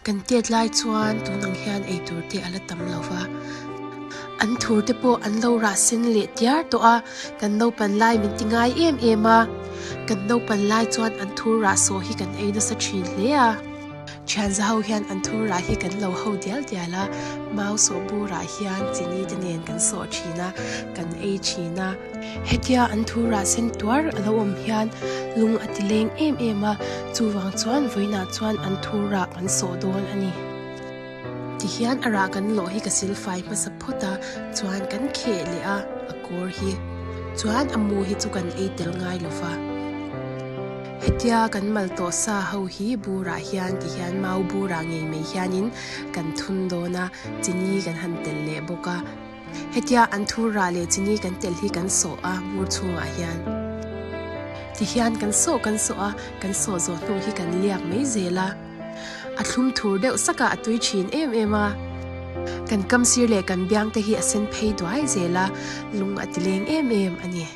Kan tet lai chuan tun ang hian eitur te a la tam lo va, an thur te pawh an lo rah sen leh tiar tawh a, kan naupan lai min ti ngai em em a, kan naupan lai chuan an thur rah sawh hi kan ei nasa thin hle a. Thianza ho hian an thur rah hi kan lo ho dial dial a, mau sawh burah hian chini te nen kan sawh thin a, kan ei thin a. Hetia an thu rah sen tuar a lo awm hian lung a ti leng em em a, chuvang chuan vawiinah chuan an thu rah kan sawh dawn a ni. Tihian a rah kan lawh hi ka silfai hmasa phawt a, chuan kan kheh leh a, a kawr hi. Chuan a mu hi chu kan ei tel ngai lo va. Hetia kan mal tawh sa ho hi burah hian tihian mau burah ngei mai hianin kan thun dawn a, chini kan han tel leh bawk a. Hetia an thur rah leh chini kan telh hi kan sawh a bur chhungah hian tihian kan sawh kan sawh a, kan sawh zawh hnu hi kan liak mai zel a, a thlum thur deuh sak a, a tui thin em em a. Kan kam sir leh kan biang te hi a sen phei duai zel a, lung a ti leng em em a ni.